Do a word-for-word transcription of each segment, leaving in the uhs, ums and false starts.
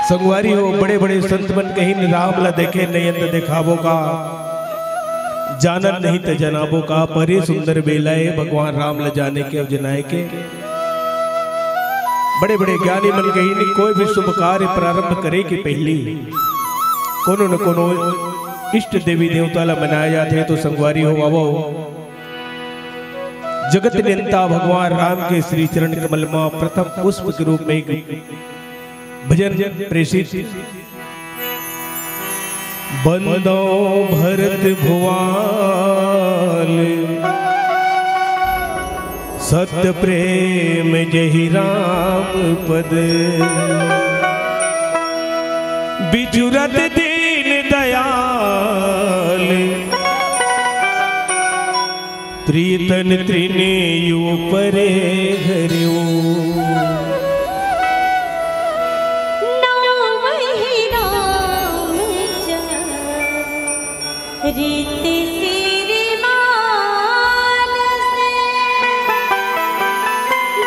संगवारी हो, बड़े-बड़े संत मन कहिन, "राम ला देखे नयन त देखाबो का, जानन नहीं त जनाबो का।" परे सुंदर बेला ए भगवान राम ला जाने के अउ जनाए के। बड़े-बड़े ज्ञानी मन कहिन, कोई भी शुभ कार्य प्रारंभ करे के पहिली कोनो न कोनो इष्ट देवी देवता ला मनाए जाथे। तो संगवारी हो, आवो, जगत नियंता भगवान राम के श्री चरण कमल म प्रथम पुष्प के रूप में एक भजन प्रेषित। बंदौ भरत भुआल सत प्रेम जहि राम पद, बिचुरत दीन दयाल प्रीतन त्रिनेयु परे हरिओ। नावहि राम चरित सिरमानस,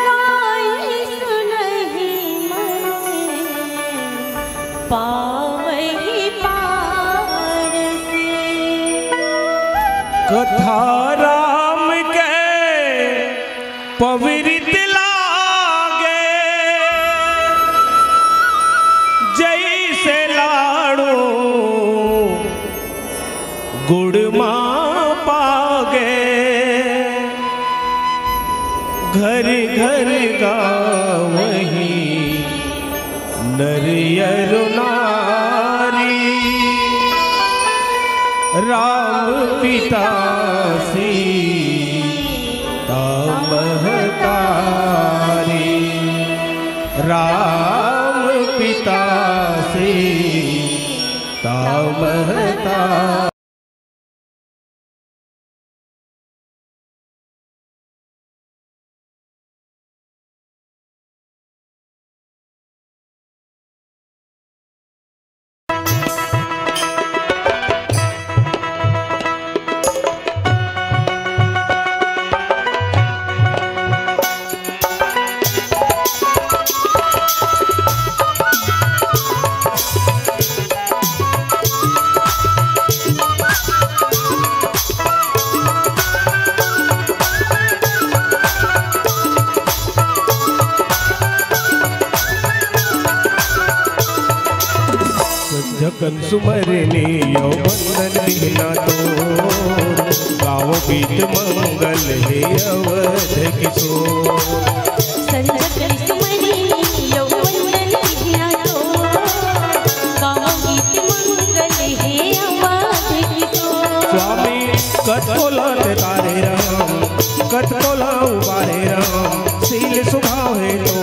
गाहि सुनहि मन पावहि पारस। कथा राम के पविरित लागे, जइसे लाड़ू गुड़ मा पागे। घर घर गावही नर अरु नारी, राम पिता सीता महतारी, राम पिता सीता महतारी। जखन सुमरनी यौ बंदन बिहना तो, गावो गीत मंगल हे अवध किशोर। संजकन सुमरनी यौ बंदन बिहना तो, गावो गीत मंगल हे अवध किशोर। स्वामी कतको लात तारे राम, कतको ला उबारे राम, शील सुभाव हे तो।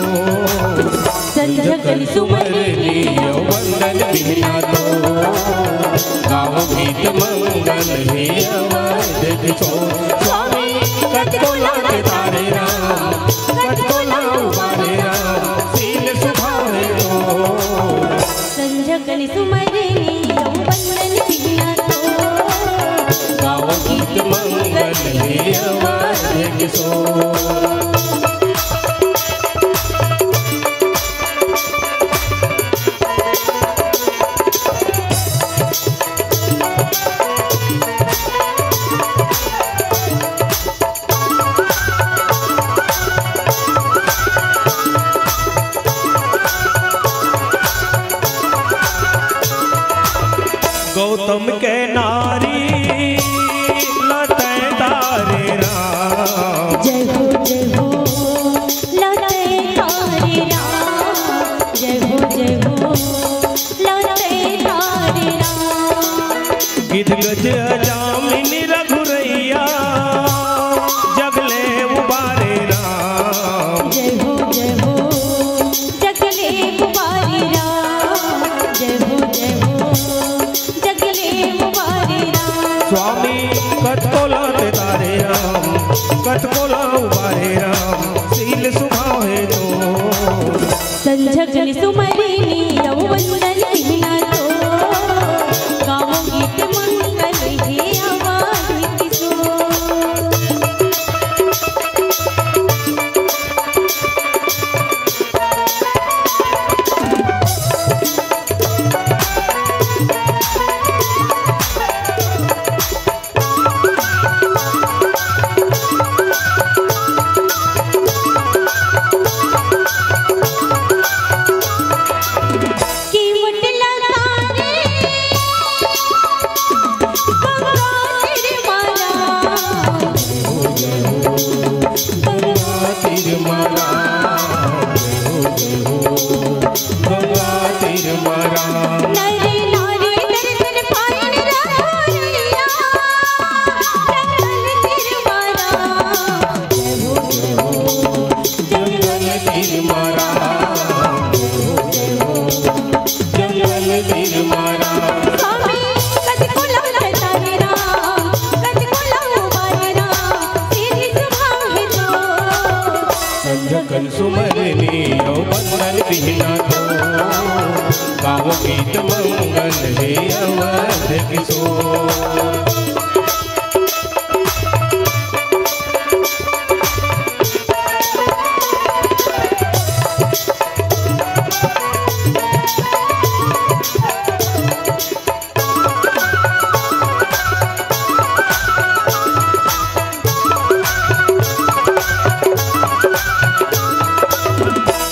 संजकन सुमरनी यौ बंदन बिहना तो, गावो गीत मंगल हे अवध किशोर। स्वामी कतको लात तारे राम, कतको ला उबारे राम, शील सुभाव हे तो। संजकन सुमरनी यौ बंदन बिहना तो, गावो गीत मंगल हे अवध किशोर। गौतम के नारी लतैदार राम। जय हो, जय हो, लतैदार राम। जय हो, जय हो, लतैदार राम। गिद्ध गज अजामिन रघुरैया, जग ले उबारे राम। जय हो, जय हो, जग ले उबारे राम। जय हो, जय हो, जग ले उबारे राम। स्वामी कतको लात तारे राम, कतको ला उबारे राम, शील सुभाव हे तो। संजकन सुमरनी यौ बंदन बिहना तो, गावो गीत मंगल हे अवध किशोर। गावो गीत मंगल हे अवध किशोर।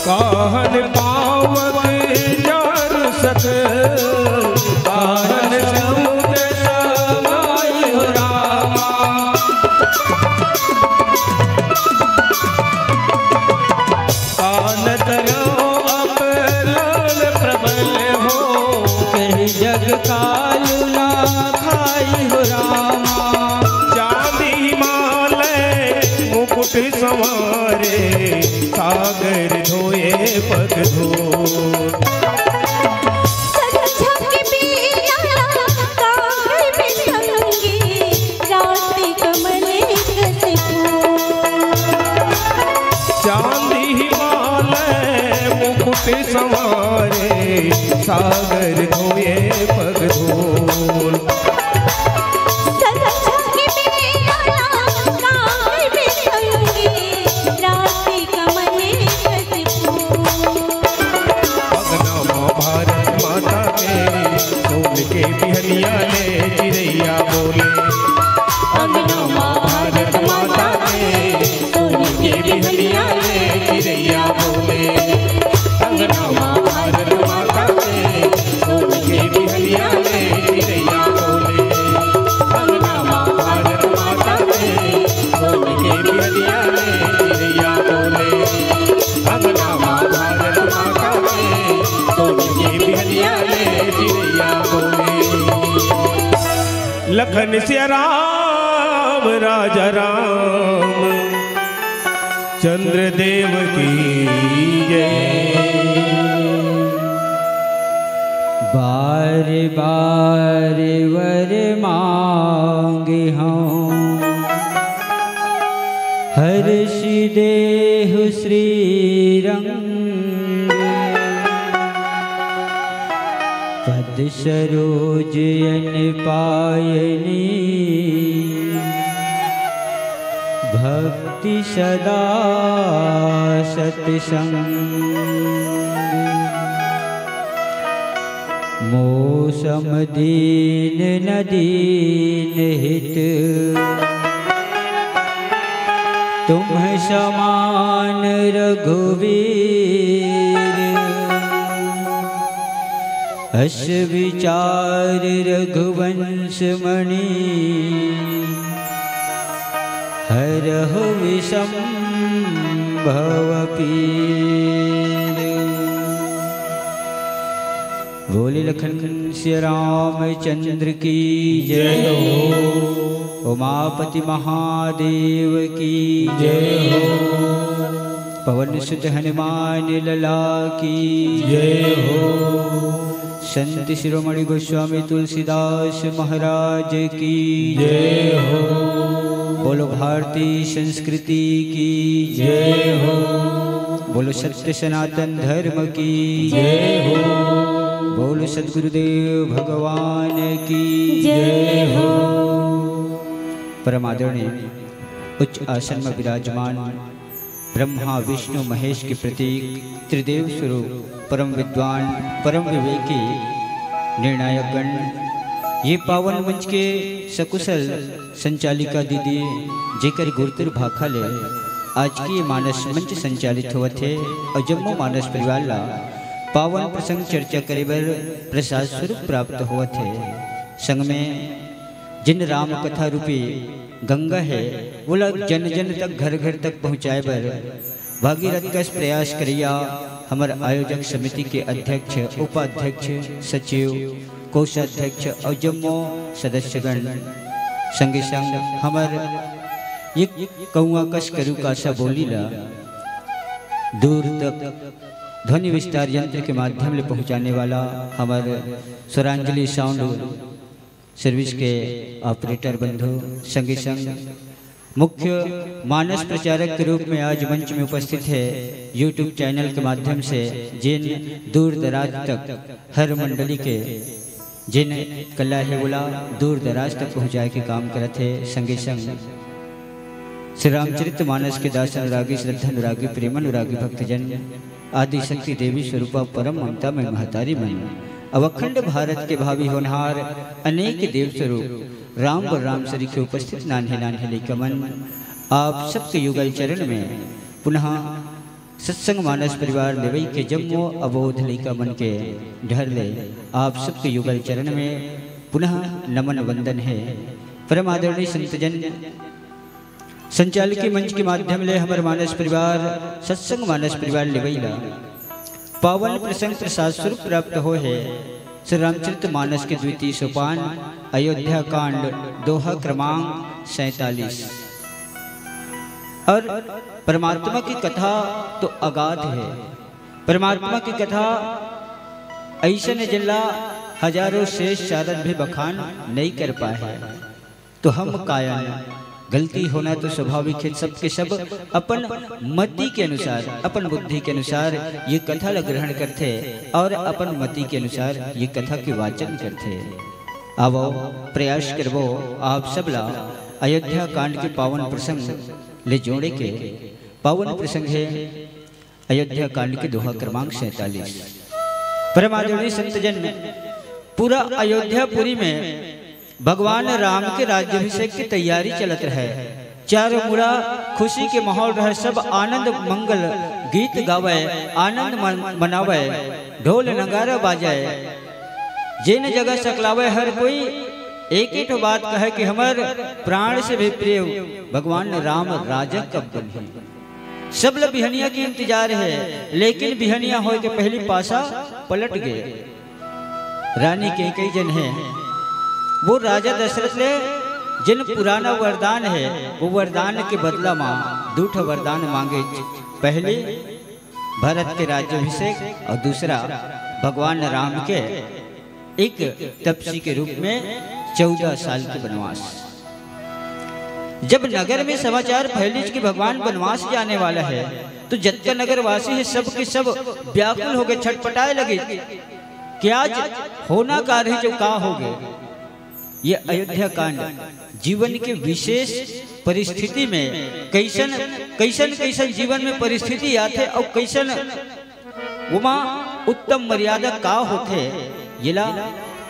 काहन पावक चारु सख, काहन समुद्र समाई हो रामा। कानत रहो अपराध प्रबल हो, कहि जग कालु ना खाई हो रामा। चांदी माले मुकुट संवारे, सागर धोए पग धो। संझा के बेला काहे में संगी, रात कमल कस फूल। चांदी माले मुकुट संवारे, सागर धोए पग धूल। संझा के बेला काहे में संगी, रात कमल कस फूल। अंगना माँ भारत माता के, सोन के बिहनिया ले चिरैया बोले। अंगना माँ भारत माता के, सोन के बिहनिया ले चिरैया बोले। अंगना माँ भारत माता के, सोन के बिहनिया ले चिरैया बोले। अंगना माँ भारत माता के, सोन के बिहनिया ले चिरैया बोले। अंगना माँ भारत माता के, सोन के बिहनिया ले चिरैया बोले। लखन सिया राम राजा राम चंद्र देव की जय। बार बार वर मांगे हूँ, हर्ष देहु श्रीरंग। पद सरोज अन पायनी, भक्ति सदा सतसंग। मौसम दीन न दीन हित, तुम्ह समान रघुवीर। अस विचार रघुवंश मणि, हरहु विषम भव पीर। बोले लखन सिया रामचंद्र की जय हो। उमापति महादेव की जय हो। पवन सुत हनुमान लला की जय हो। संत शिरोमणि गोस्वामी तुलसीदास महाराज की जय हो। बोलो भारतीय संस्कृति की जय हो। बोलो सत्य सनातन धर्म की जय हो। बोलो सदगुरुदेव भगवान की जय हो। परम आदरणीय उच्च आसन में विराजमान ब्रह्मा विष्णु महेश के प्रतीक, त्रिदेव स्वरूप, परम विद्वान, परम विवेकी, निर्णायक गण, ये पावन मंच के सकुशल संचालिका दीदी, जेकर गुरतुर भाखा ले आज के ये मानस मंच संचालित होवत हे अउ जम्मो मानस परिवार ला पावन प्रसंग चर्चा करे बर प्रसाद स्वरूप प्राप्त होवत हे। संग में जिन राम कथा रूपी गंगा हे, वोला जन जन तक, घर घर तक पहुँचाए बर भागीरथ कस प्रयास करइया हमर आयोजक समिति के अध्यक्ष, उपाध्यक्ष, सचिव, कोषाध्यक्ष अउ जम्मो सदस्यगण, संगे संग हमर ये कौआ कस करू कासा बोली ला दूर तक ध्वनि विस्तार यंत्र के माध्यम ले पहुँचाने वाला हमर स्वरांजलि साउंड सर्विस के ऑपरेटर बंधु, संगे संग मुख्य मानस प्रचारक के रूप में आज मंच में उपस्थित है, YouTube चैनल के माध्यम से जिन दूर दराज तक हर मंडली के जिन कला हे ओला दूर दराज तक पहुँचाए के काम करत हे। संगे संग श्री रामचरित मानस के दास अनुरागी, श्रद्धा अनुरागी, प्रेम अनुरागी भक्तजन, आदि शक्ति देवी स्वरूपा परम ममता में महतारी मन, अब अखंड भारत के भावी होनहार अनेक देव स्वरूप राम बलराम सरीखे उपस्थित नान्हे नान्हे लइका मन, आप सबके युगल चरण में पुनः सत्संग मानस परिवार लेवई के जम्मो अबोध लइका मन के डहर ले आप सबके युगल चरण में पुनः नमन वंदन हे। परम आदरणीय संतजन, संचालकी मंच के माध्यम ले हमर मानस परिवार, सत्संग मानस परिवार लेवई ला पावन प्रसंग प्रसाद स्वरूप प्राप्त होय हे। श्री रामचरित मानस के द्वितीय सोपान, अयोध्या कांड, दोहा क्रमांक सैंतालीस। और परमात्मा की कथा तो अगाध हे। परमात्मा की कथा अइसन हे, जेला हजारों श्रेष्ठ सारद भी बखान नइ कर पाए हे। तो हम कायन, गलती होना तो स्वाभाविक हे, सबके सब अपन मति के अनुसार, अपन बुद्धि के अनुसार ये कथा ला ग्रहण करथे और अपन मति के अनुसार ये कथा के वाचन करथे। आवो, प्रयास करबो आप सब ला अयोध्या कांड के पावन प्रसंग ले जोड़े के। पावन प्रसंग हे अयोध्या कांड के दोहा क्रमांक सैंतालीस। परम आदरणीय संतजन, पूरा अयोध्यापुरी में भगवान राम के राज्याभिषेक की तैयारी चलत रहे। चारों मुड़ा खुशी के माहौल रहे, सब आनंद मंगल गीत गावे, आनंद मन-, मनावे, ढोल नगारा बाजे। जेन जगह सकलावे हर कोई एक ही ठो बात कहे कि हमर प्राण से भी प्रिय भगवान राम राजा कब बनही। सब ल बिहनिया के इंतजार हे, लेकिन बिहनिया होय के पहली पासा पलट गे। रानी कैकई जन हे, वो राजा दशरथ ले जिन पुराना वरदान हे, वो वरदान के बदला मा दू ठो वरदान मांगे। पहली भरत के राज्याभिषेक और दूसरा भगवान राम के एक तपसी के रूप में चौदह साल के वनवास। जब नगर में समाचार फैलिस कि भगवान वनवास जाने वाला हे, तो जतका नगरवासी हे, सब के सब व्याकुल हो गे, छटपटाए लगे कि आज होना का रही, जो का हो गे। ये अयोध्या कांड जीवन के विशेष परिस्थिति में कैसन, कैसन, कैसन जीवन में परिस्थिति आथे और कैसन ओमा उत्तम मर्यादा का होथे, येला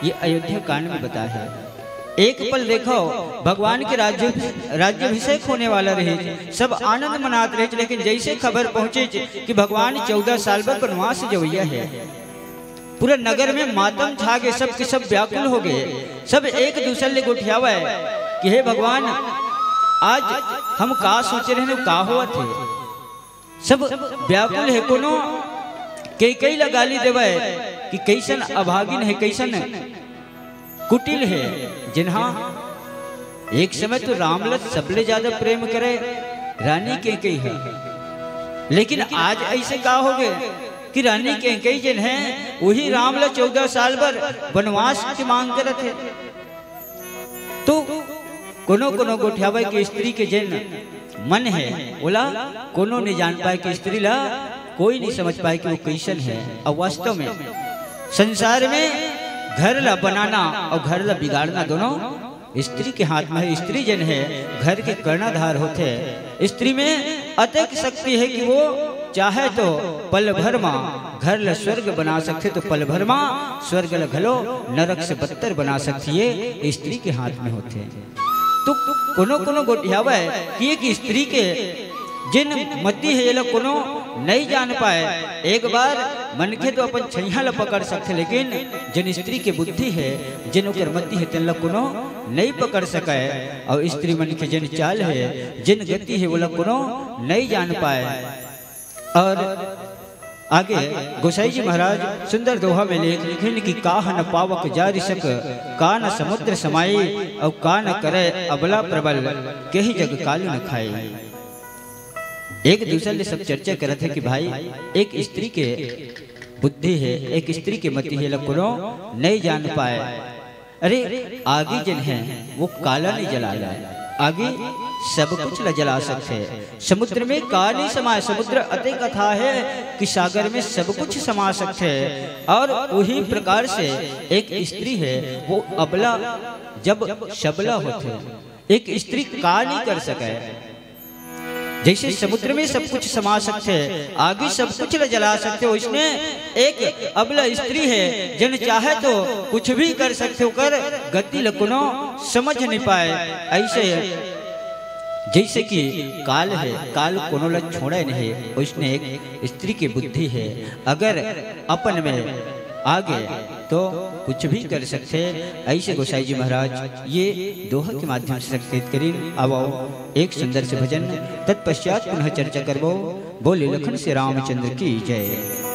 ये अयोध्या कांड में बताए हे। एक पल देखो, भगवान के राज्य, राज्याभिषेक होने वाला रहे, सब आनंद मनात रहे, लेकिन जैसे खबर पहुंचे कि भगवान चौदह साल बर वनवास जवैया हे, पूरा नगर में मातम छा गे, सब के सब व्याकुल हो गे, सब एक दूसर ले गोठियावे कि हे भगवान, आज हम का सोचे रहे, का होवत हे। सब व्याकुल हे, कोनो कैकई ला गाली देवे कि कैसन अभागिन हे, कैसन कुटिल हे, जिन्हा एक समय तो राम ला सबले ज्यादा प्रेम करे रानी कैकई हे, लेकिन आज ऐसे का हो गे कि रानी कैकई जिन हे, वही राम ला चौदह साल बर वनवास के मांग करत हे। तो कोनो कोनो गोठियावे के स्त्री के जेन मन हे, ओला कोनो नइ जान पाए कि स्त्री ला कोई नइ समझ पाए कि वो कैसन हे। और वास्तव में संसार में घर ला बनाना और घर ला बिगाड़ना दोनों स्त्री के हाथ में हे। स्त्री जेन हे, घर के कर्णाधार होथे। स्त्री में अतेक शक्ति हे कि वो चाहे तो पल भर मा घर ला स्वर्ग बना सकथे, तो पल भर मा स्वर्ग ला घलो नरक से बदतर बना सकथे, ये स्त्री के हाथ में होथे। तो कोनो कोनो गोठियावे कि एक स्त्री के जेन मति हे, एला कोनो नइ जान पाए। एक बार मनखे तो अपन छैया ला पकड़ सकथे, लेकिन जेन स्त्री के बुद्धि हे, जेन ओकर मति हे, तेन ला कोनो नइ पकड़ सकय। और स्त्री मन के जेन चाल हे, जेन गति हे, ओला कोनो नइ जान पाए। और आगे गोसाई जी महाराज सुंदर दोहा में लेख लिखिन कि काह न पावक जारि सक, का न समुद्र समाई, और का न करे अबला प्रबल, केहि जग काल न खाई। एक दूसर ले सब चर्चा करत हे कि भाई, एक स्त्री के बुद्धि हे, एक स्त्री के मति हे, ला कोनो नइ जान पाए। अरे, आगी जेन हे, वो काला नइ जलाय। आगी सब कुछ ल जला सकथे। समुद्र में का नहीं समाय, समुद्र अतेक अथाह हे कि सागर में सब कुछ समा सकथे। और वही प्रकार से एक स्त्री हे, वो अबला जब सबला होथे, एक स्त्री का नहीं कर सके। जैसे समुद्र में सब कुछ समा सकथे, आगी सब कुछ ल जला सकथे, वैसने एक अबला स्त्री हे, जेन चाहे तो कुछ भी कर सकथे, ओकर गति ल कोनो समझ नहीं पाए। ऐसे जैसे कि काल हे, काल कोनो ल छोड़े नहीं, वैसने एक स्त्री के बुद्धि हे, अगर अपन में आगे तो कुछ भी कर सकथे। ऐसे गोसाई जी महाराज ये दोहा के माध्यम से संकेत करिन। अब आओ एक सुंदर से भजन, तत्पश्चात पुनः चर्चा करबो। बोले लखन से रामचंद्र की जय।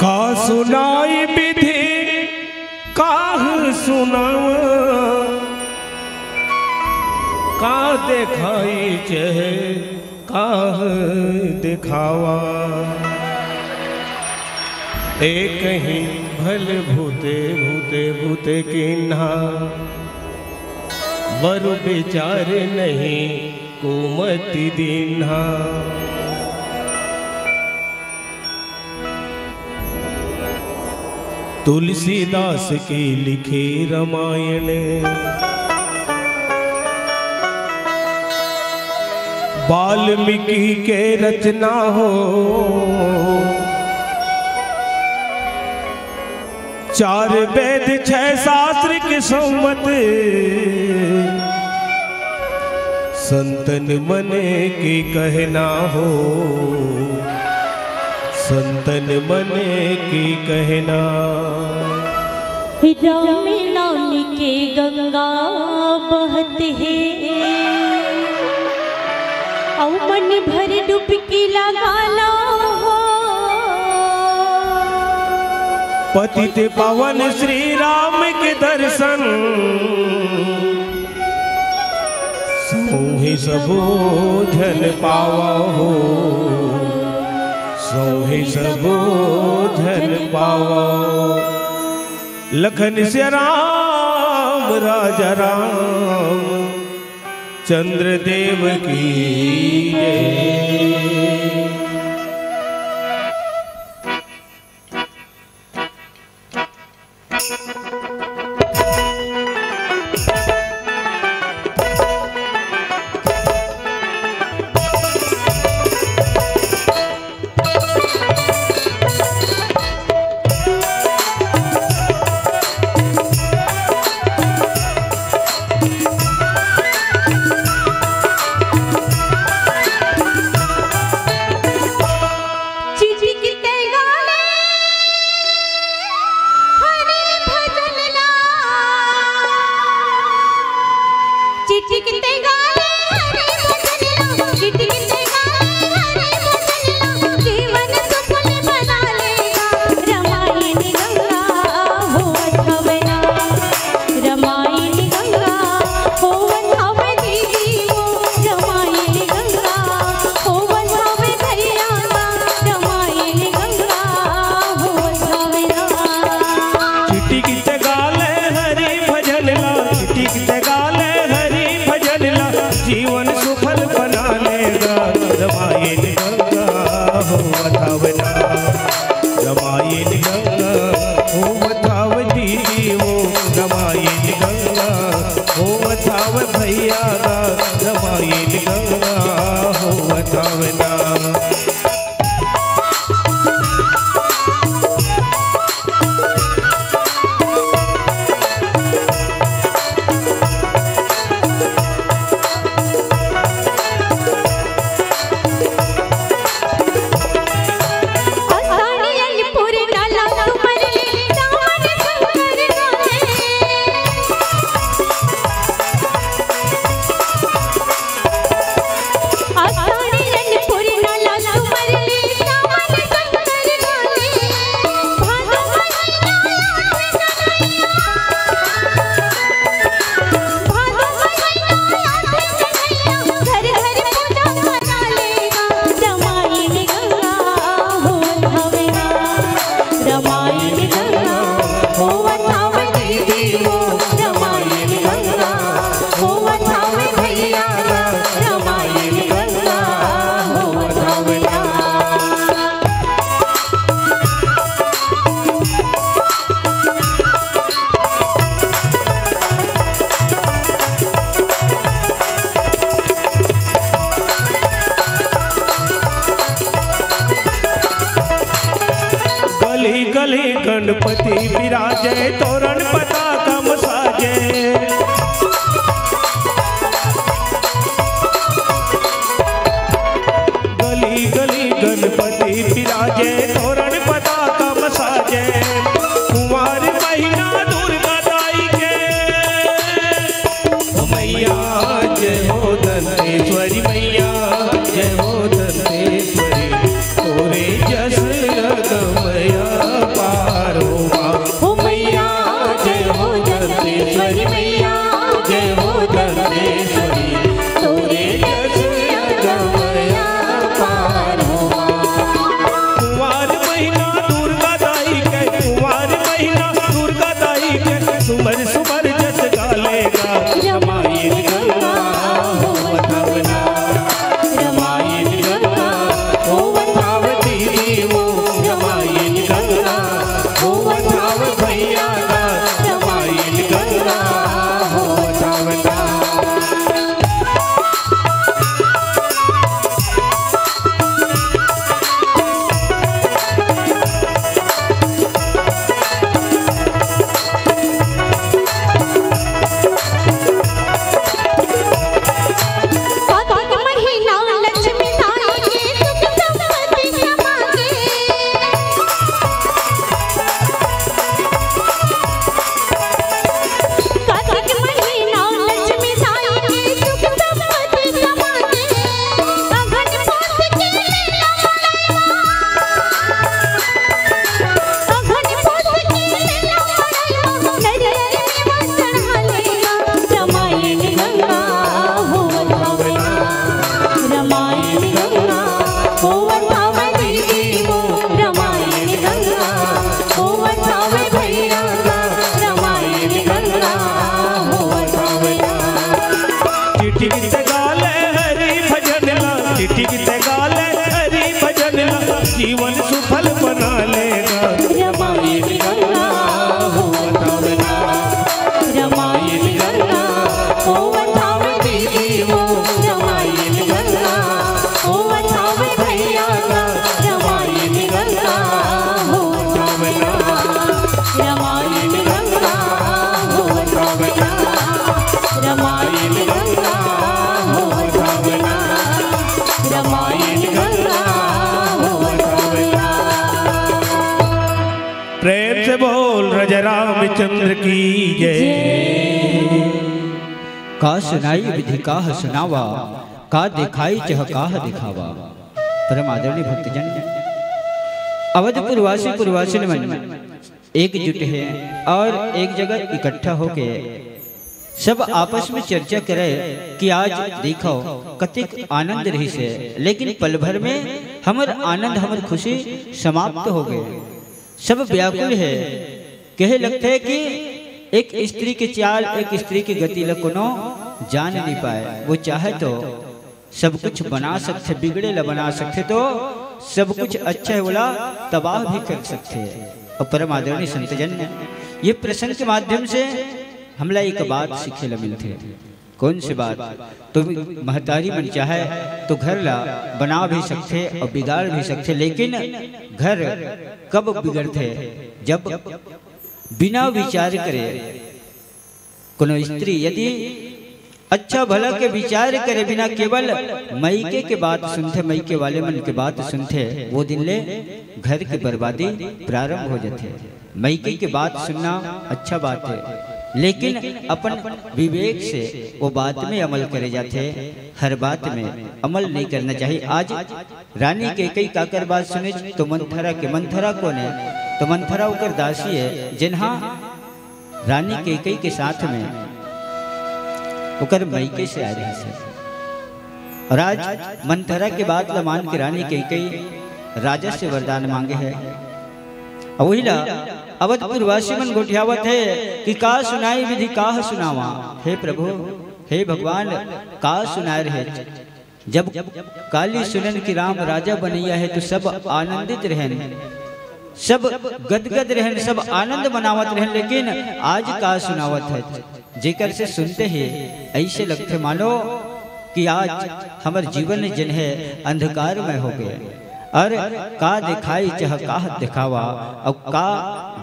का सुनाई विधि काह सुनावा, का देखाई चहे काह देखावा। एक ही भल भूते भूते भूते किन्हा, वरु विचार नहीं कुमति दीन्हा। तुलसीदास के लिखे रामायण, वाल्मीकि के रचना हो। चार वेद छह शास्त्र के सम्मत, संतन मन के कहना हो, संतन मन के कहना। राम नाम के गंगा बहत हे, अउ मन भर डुबकी लगा लो हो। पतित पावन श्री राम के दर्शन, सोहे सबो जन पावा हो, सोहे सबो जन पावा। लखन से राम राजा राम चंद्र देव की जय। गणपति विराजे, तोरण पताकम साजे। गली गली गणपति विराजे, तोरण पताकम साजे। कुंवार महीना दुर्गा दाई के। ओ मैया, जय हो दंतेश्वरी मैया, जय हो दंतेश्वरी। तोरे जस अगमया पारो माँ। ओ मैया, जय हो दंतेश्वरी मैया, जय हो दंतेश्वरी। तोरे जस अगमया पारो माँ। कुंवार महीना दुर्गा दाई के, कुंवार महीना दुर्गा दाई के, सुमर सुमर जस गाले गा। रमायन गंगा हो वतावना, रमायन गंगा हो वतावती वो, रमायन गंगा हो वताव भैया गा, रमायन गंगा हो वतावना। चिटिक ते गाले हरि भजन ला, चिटिक ते गाले हरि भजन ला, जीवन सुफल बना लेगा। रमायन गंगा हो वतावना, रमायन गंगा हो वताव दीदी वो, रमायन गंगा हो वताव भैया गा, रमायन गंगा हो वतावना, रमायन गंगा हो वतावना, रमायन गंगा हो वतावना, रमायन गंगा हो वतावना। प्रेम से बोल राजा रामचंद्र की जय। का सुनाई विधि काह सुनावा, का दिखाई चह काह दिखावा। परम आदरणीय भक्तजन, अवधपुर वासी पुरवासिन मन एकजुट हे और एक जगह इकट्ठा होके सब आपस में चर्चा करे कि आज देखो कतिक आनंद रहिस हे, लेकिन पल भर में हमर आनंद, हमर खुशी समाप्त हो गए। सब व्याकुल हे, कहे लगथे कि एक स्त्री के चाल, एक स्त्री के गति ल कोनो जान नहीं पाए। वो चाहे तो सब कुछ बना सकथे, बिगड़े ला बना सकथे, तो सब कुछ अच्छा हे ओला तबाह भी कर सकथे। और परम आदरणीय संतजन, ये प्रसंग के माध्यम से हमला एक बात सीखे ला मिलथे। कौन सी बात? तो महतारी मन चाहे तो घर ला बना भी सकथे और बिगाड़ भी सकथे, लेकिन घर कब बिगड़थे? जब बिना विचार करे कोनो स्त्री यदि अच्छा भला के विचार करे बिना केवल मइके के बात सुनथे, मइके वाले मन के बात सुनथे, वो दिन ले घर के बर्बादी प्रारंभ हो जाथे। मइके के बात सुनना अच्छा बात हे, लेकिन अपन विवेक से वो बात में अमल करे जाथे। हर बात में अमल नहीं करना चाहिए। आज रानी कैकई काकर बात सुने तो मंथरा के, मंथरा कौन हे? तो मंथरा ओकर दासी हे, जेनहा रानी कैकई के साथ में ओकर मइके से आए रहिस हे। और आज मंथरा के बात ला मान के रानी कैकई राजा से वरदान मांगे हे। और वही ला अवधपुर वासी मन गोठियावत हे कि का सुनाई विधि काह सुनावा। हे प्रभु, हे भगवान, का सुनाए रहे? जब काली सुनन कि राम राजा बनैया हे तो सब आनंदित रहेन, सब गदगद रहेन, सब आनंद मनावत रहेन, लेकिन आज का सुनावत हे, जेकर से सुनते ही ऐसे लगथे मानो कि आज हमर जीवन जेन हे अंधकारमय हो गए। अरे, का देखाई चाह काहत देखावा, अउ का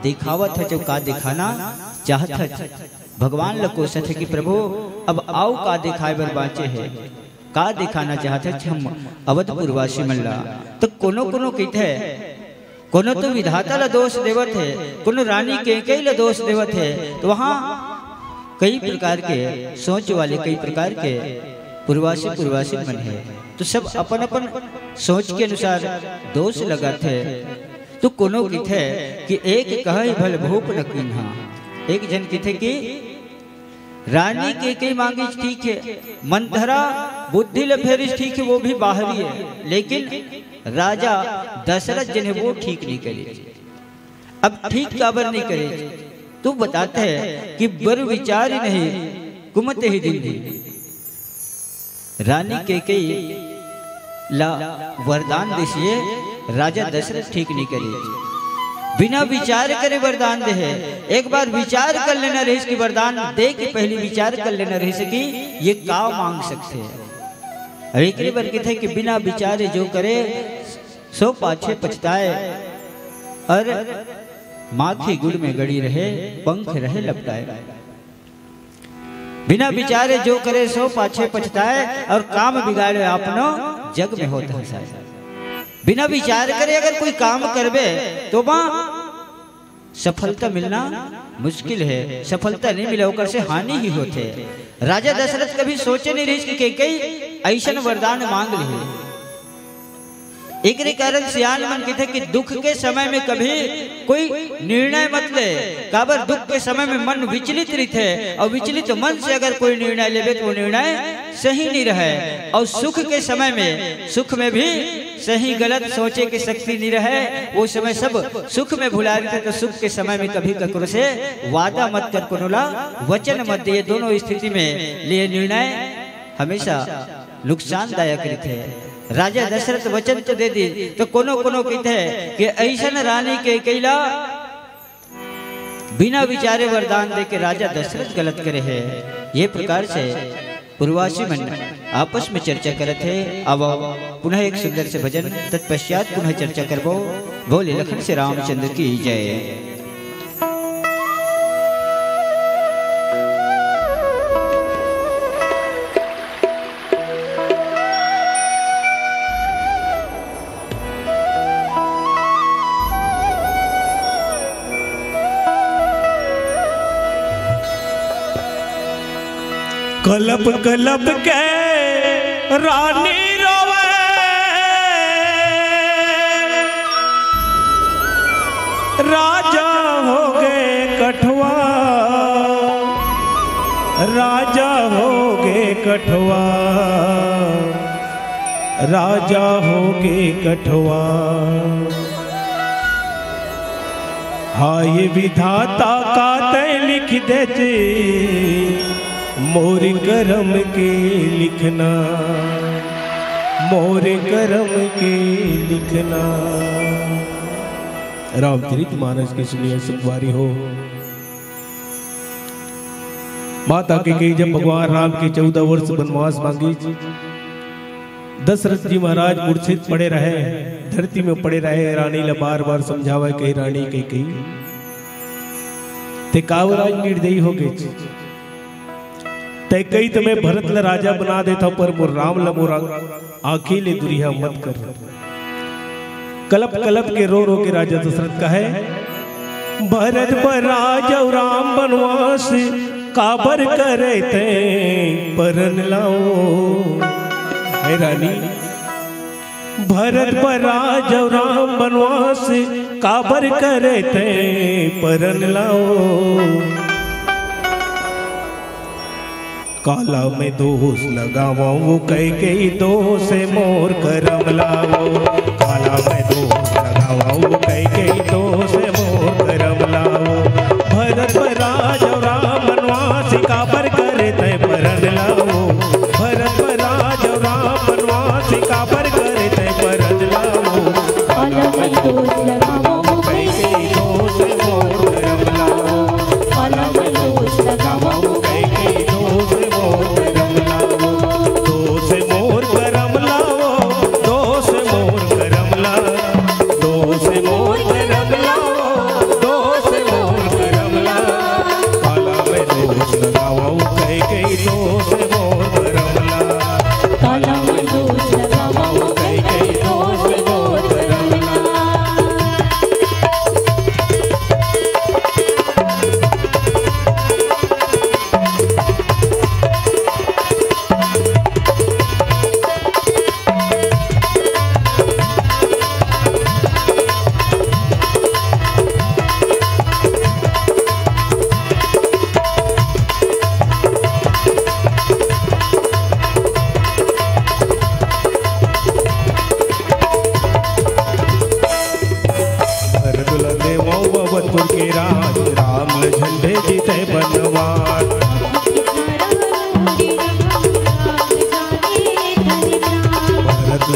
देखावत हच अउ का देखाना चाहत हच। भगवान ल कोसत हे कि प्रभु, अब अउ का देखाय बर बांचे हे, का देखाना चाहत हच हम अवधपुरवासी मन ला। त कोनो कोनो कहिथे, कोनो तो विधाता ल दोष देवत हे, कोनो रानी केकई ल दोष देवत हे। त वहाँ कई प्रकार के सोच वाले, कई प्रकार के पुरवासी, पुरवासी मन हे। त सब अपन अपन सोच के अनुसार दोष लगाथे। त कोनो किथे कि एक कहै भल भूप न कीन्हा, एक झन किथे कि रानी केकई मांगिस ठीक हे, मंथरा बुद्धि ल फेरिस ठीक हे, वो भी बाहरी हे, लेकिन राजा दशरथ जेन हे वो ठीक नइ करे। अब ठीक काबर नइ करे? त बताथे कि बर विचार नहीं कुमत ही दिन दिन। रानी केकई ला वरदान देसिस, राजा दशरथ ठीक नइ करे। बिना विचार करे वरदान दे हे। एक बार विचार कर लेना रहिस कि वरदान दे के पहली विचार कर लेना रहिस कि ये का मांग सकथे। अब एकरे बर किथे कि बिना विचारे जो करे सो पाछे पछताए, अउ माखी गुड़ में गड़ी रहे, पंख रहे लपटाए। बिना विचारे जो करे सो पाछे पछताए, अउ काम बिगाड़े आपनो जग में होत हंसाए। बिना विचार करे अगर कोई काम करबे त ओमा सफलता मिलना मुश्किल हे। सफलता नइ मिले, ओकर से हानि ही होथे। राजा दशरथ कभी सोचे नइ रहिस कि केकई अइसन वरदान मांग लिही। एकरे कारण सियान मन किथे कि दुख के समय में कभी कोई निर्णय मत ले, काबर दुख के समय में मन विचलित रहिथे, अउ विचलित मन से अगर कोई निर्णय लेबे त वो निर्णय सही नइ रहे। अउ सुख के समय में, सुख में भी सही गलत सोचे के शक्ति नइ रहे, वो समय सब सुख में भुला रहिथे। त सुख के समय में कभी ककरो से वादा मत कर, कोनो ला वचन मत दे। दोनों स्थिति में लिए निर्णय हमेशा नुकसानदायक रहिथे। राजा दशरथ वचन तो दे दिस, त कोनो कोनो किथे कि अइसन रानी केकई ला बिना विचारे वरदान दे के राजा दशरथ गलत करे हे। ये प्रकार से पुरवासी मन आपस में चर्चा करत हे। अब पुनः एक सुंदर से भजन, तत्पश्चात पुनः चर्चा करबो। बोले लखन से रामचंद्र की जय। कलप कलप के रानी रोवे, राजा हो गए कठवा, राजा हो गए कठवा, राजा हो गए कठवा। हाय विधाता का तै लिख देच मोर करम के लिखना, मोर करम के लिखना। रामचरित मानस के सुनिए सुखवारी हो। माता केकई जब भगवान राम के चौदह वर्ष वनवास मांगिस, दशरथ जी महाराज मूर्छित पड़े रहे, धरती में पड़े रहे, रानी ला बार बार समझावे कहे, रानी केकई, तै काबर आज निर्दयी हो गेच। तै कहिस त मैं भरत ला राजा बना देथंव, पर मोर राम ला मोर आंखी ले दुरिहा मत कर। कलप कलप के रो रो के राजा दशरथ कहे, भरत बर राज अउ राम बनवास, काबर करे तै परन लाओ। हे रानी, भरत बर राज अउ राम बनवास, काबर करे तै परन लाओ। काला मैं दोष लगावंव, कैकेयी दोष मोर करम लावो। काला मैं दोष लगावंव, कैकेयी दोष मोर करम लावो। भरत बर राज अउ राम बनवासी, काबर करे तै परन लावो। भरत बर राज अउ राम बनवासी, काबर करे तै परन लावो। काला मैं दोष लगावंव, कैकेयी दोष मोर करम लावो। काला मैं दोष लगावंव, कैकेयी दोष मोर करम लावो। दोष मोर करम लावो, दोष मोर करम लावो।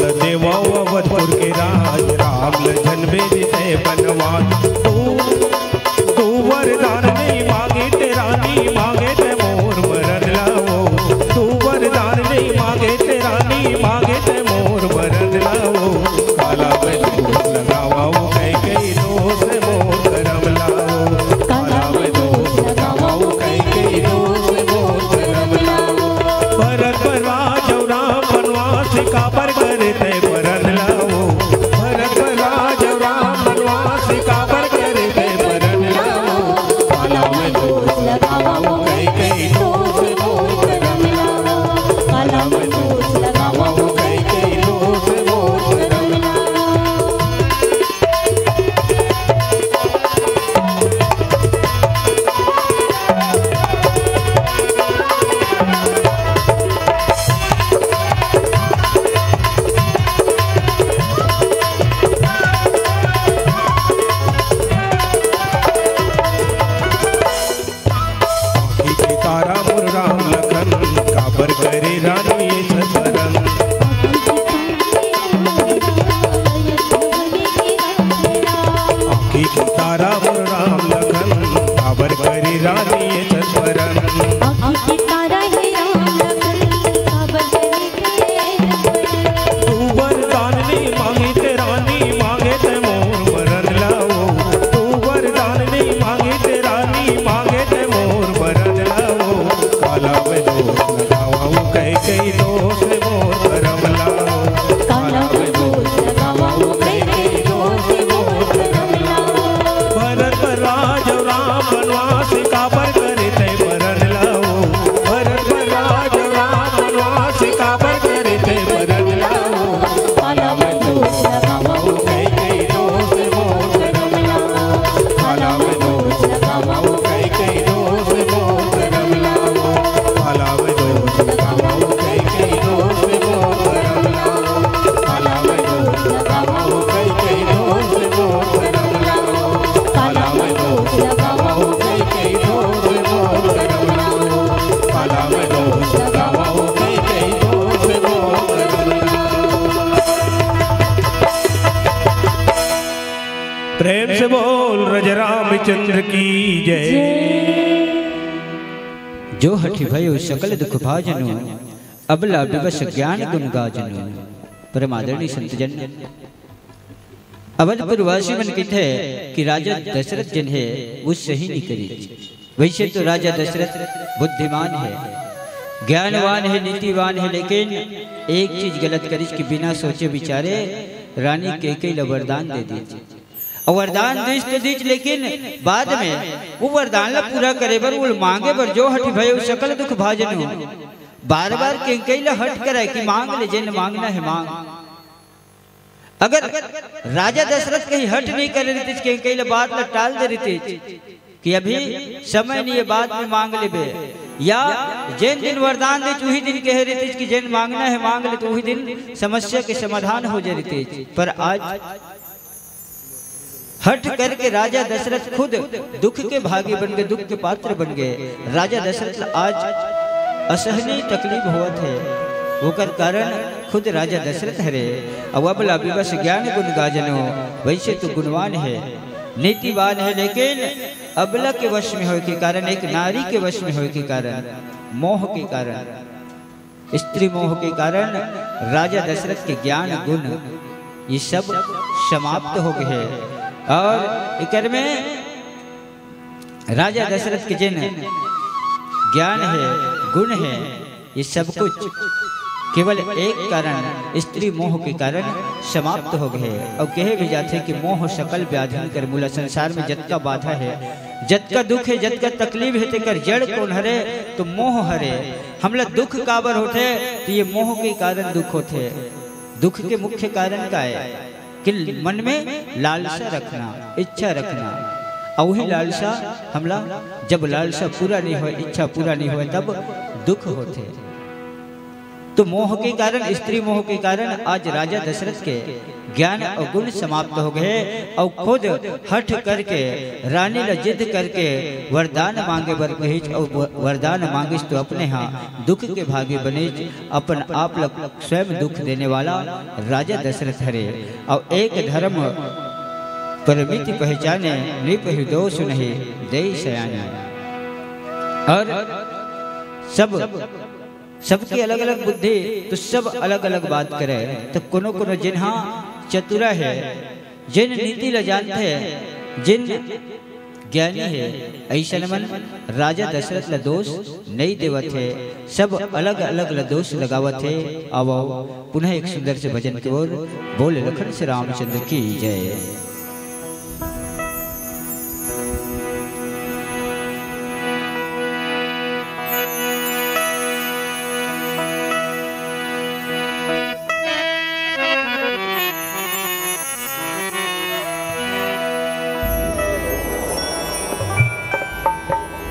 देवौ अवधपुर के राज, राम लखन बेरि तैं बनवास। तू, तू वरदान नइ मांगे ते रानी, मांगे ते मोर मरन लावो। तू वरदान नइ मांगे ते रानी, मांगे ते मोर मरन लावो। काला मैं दोष लगावौ, कहि कहि दोष मोर करम लावो। काला मैं दोष लगावौ, कहि कहि दोष मोर करम लावो। भरत पर राज अउ राम बनवास, काबर करे तैं बरन लावो। भरत पर राज अउ राम बनवास, काबर करे तैं बरन लावो। काला मैं दोष लगावौ, कहि कहि दोष मोर करम लावो। काला मैं दोष लगावौ, कहि कहि दोष मोर करम लावो। आँखी के तारा मोर राम लखन, काबर करे रानी अइसन बरन। आँखी के तारा मोर राम लखन, काबर करे रानी अइसन बरन। आँखी के तारा हे राम लखन, काबर करे तू वरदान नइ मांगे ते रानी, मांगे ते मोर मरन लावो। तू वरदान नइ मांगे ते रानी, मांगे ते मोर मरन लावो। काला मैं दोष लगावौ, कहि कहि दोष मोर करम लावो। काला मैं दोष लगावौ, कहि कहि दोष मोर करम लावो। भरत पर राज अउ राम बनवास, काबर करे तैं बरन लावो। भरत पर राज अउ राम बनवास, काबर करे तैं बरन लावो। काला मैं दोष लगावौ, कहि कहि दोष मोर करम लावो। काला मैं दोष लगावौ, कहि कहि दोष मोर करम लावो। काला मैं दोष लगावौ, कहि कहि दोष मोर करम लावो। काला मैं दोष लगावौ, कहि कहि दोष मोर करम लावो। काला मैं दोष लगावौ, कहि कहि दोष मोर करम लावो। काला मैं दोष लगावौ, कहि कहि दोष मोर करम लावो। प्रेम से बोल राजा रामचंद्र की जय। जो हठि भयो सकल दुख भाजनु, अबला विवश ज्ञान गुन गाजनु। परम आदरणीय संतजन, अवधपुर वासी मन कहिथे कि राजा दशरथ जेन हे, वो सही नइ करिस। वइसे तो राजा दशरथ बुद्धिमान हे, ज्ञानवान हे, नीतिवान हे, लेकिन एक चीज गलत करिस कि बिना सोचे विचारे रानी कैकेयी ला वरदान दे दिस। अउ वरदान दिस तो दिस, लेकिन बाद में वो वरदान ला पूरा करे बर, वो मांगे बर, जो हठि भयउ सकल दुख भाजनु, बार-बार कैकेयी ला हठ कराय कि मांग ले, जेन मांगना हे मांग। अगर राजा दशरथ कहीं हठ नइ करे रहितिस, कैकेयी ला बात ला टाल दे रहितिस कि अभी समय नइ हे, बाद में मांग लेबे, या जेन दिन वरदान दिस, उही दिन कहे रहितिस कि जेन मांगना हे मांग ले, तो उही दिन समस्या के समाधान हो जाय रहितिस। पर आज हठ करके राजा दशरथ खुद दुख के भागी बन गे, दुख के पात्र बन गे। राजा दशरथ ला आज असहनीय तकलीफ होवत हे, ओकर कारण खुद राजा दशरथ हरे। अउ अबला विवश ज्ञान गुन गाजनो, वइसे तो गुणवान हे, नीतिवान हे, लेकिन अबला के वश में होय के कारण, एक नारी के वश में होय के कारण, मोह के कारण, स्त्री मोह के कारण राजा दशरथ के ज्ञान गुन ये सब समाप्त हो गे हे। अउ एकर में राजा दशरथ के जेन ज्ञान हे, गुन हे, ये सब कुछ केवल एक कारण, स्त्री मोह के कारण समाप्त हो गे हे। अउ कहे भी जाथे कि मोह सकल व्याधिन कर मूला। संसार में जतका बाधा हे, जतका दुख हे, जतका तकलीफ हे, तेकर जड़ कोन हरे? तो मोह हरे। हमला दुख काबर होथे? तो ये मोह के कारण दुख होथे। दुख के मुख्य कारण का हे? कि मन में लालसा रखना, इच्छा रखना। अउ वही लालसा हमला, जब लालसा पूरा नइ होय, इच्छा पूरा नइ होय, तब दुख होथे। तो मोह के कारण, स्त्री मोह के कारण आज राजा दशरथ के ज्ञान अउ गुण समाप्त हो गए अउ खुद हठ करके रानी ला जिद करके वरदान मांगे बर कहिस अउ व-, वरदान मांगिस तो अपने हा दुख के भागी बनिस, अपन आप ला स्वयं दुख देने वाला राजा दशरथ हरे। अउ एक धर्म परमित पहचाने, नृप हृदय सुनहि देइ सयाने। और सब, सबकी अलग-अलग बुद्धि, तो सब अलग-अलग बात करे। तो कोनो-कोनो जिन हा चतुरा हे, जिन नीति ल जानथे, जिन ज्ञानी हे, अइसन मन राजा दशरथ ल दोष नइ देवत हे, सब अलग-अलग ल दोष लगावत हे। आवव पुनः एक सुंदर से भजन के ओर। बोल लखन से रामचंद्र की जय।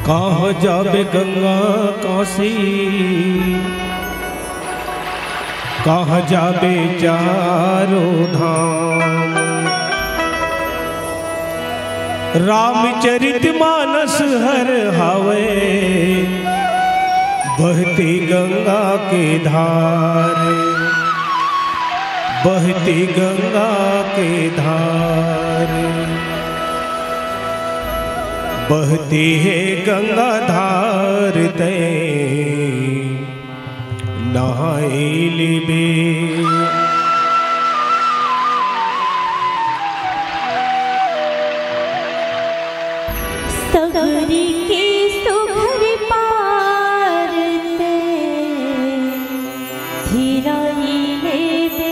कहाँ जाबे गंगा काशी, कहाँ जाबे चारों धाम। रामचरित मानस हर हावे, बहती गंगा के धार, बहती गंगा के धार। बहती हे गंगा धार तैं नहाई लेबे। सगरी के सुघर पार तैं हेराई लेबे।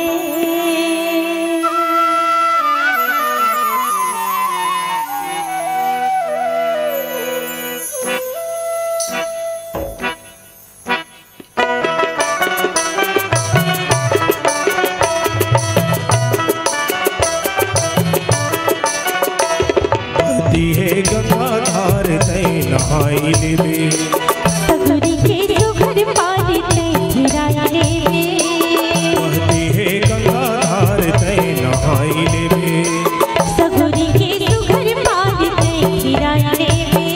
बहती हे गंगा धार तैं नहाई लेबे। सगरी के सुघर पार तैं हेराई लेबे। बहती हे गंगा धार तैं नहाई लेबे। सगरी के सुघर पार तैं हेराई लेबे।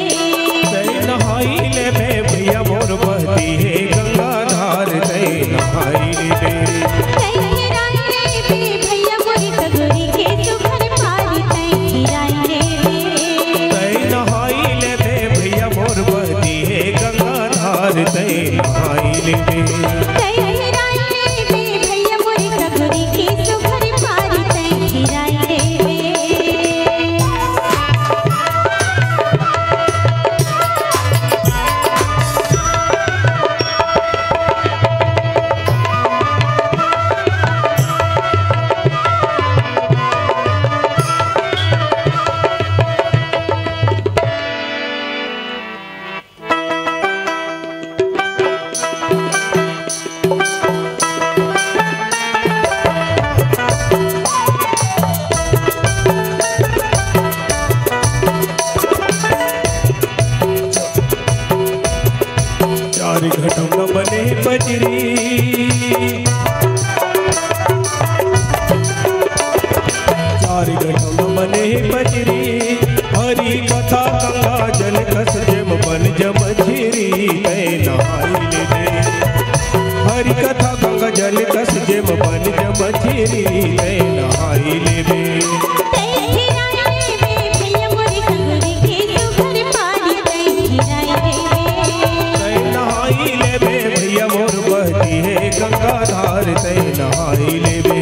तैं नहाई लेबे भैया मोर, बहती हे गंगा धार तैं नहाई लेबे। तैं हेराई लेबे भैया मोर, सगरी के सुघर पार तैं हेराई लेबे। तैं नहाई लेबे भैया मोर, बहती हे गंगा धार तैं नहाई लेबे। तैं हेराई लेबे भैया मोर, सगरी के सुघर पार तैं हेराई लेबे। चारि घटम न बने बजरी, चारि घटम न बने बजरी। हरि कथा गंगा जल कस जेम बन जम झिरी, तैं नहाई लेबे। हरि कथा गंगा जल कस जेम बन जम झिरी, तैं नहाई लेबे। तैं हेराई लेबे भैया मोर, सगरी के सुघर पार तैं हेराई लेबे। तैं नहाई लेबे भैया मोर, बहती हे गंगा धार तैं नहाई लेबे।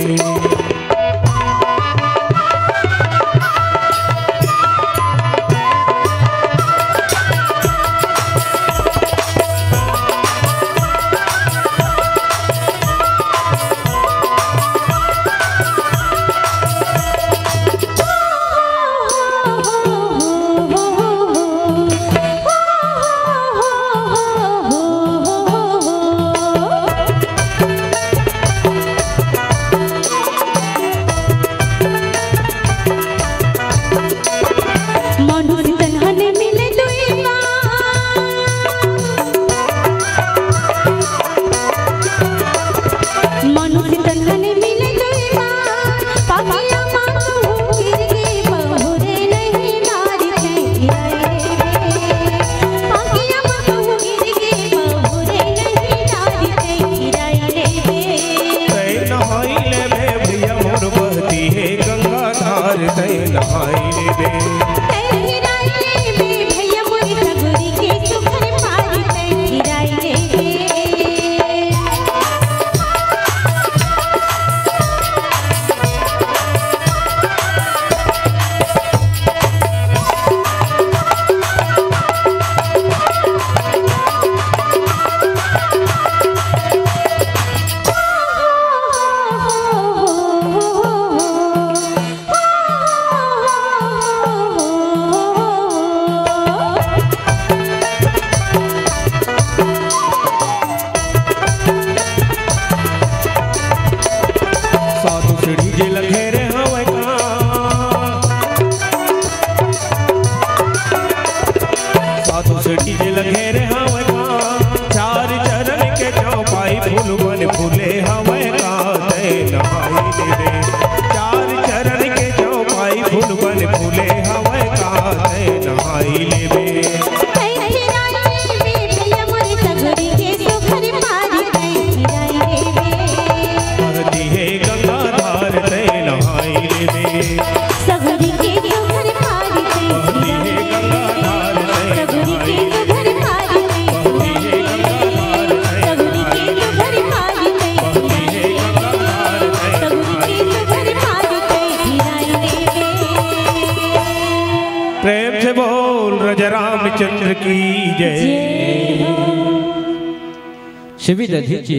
शिबी दधीचि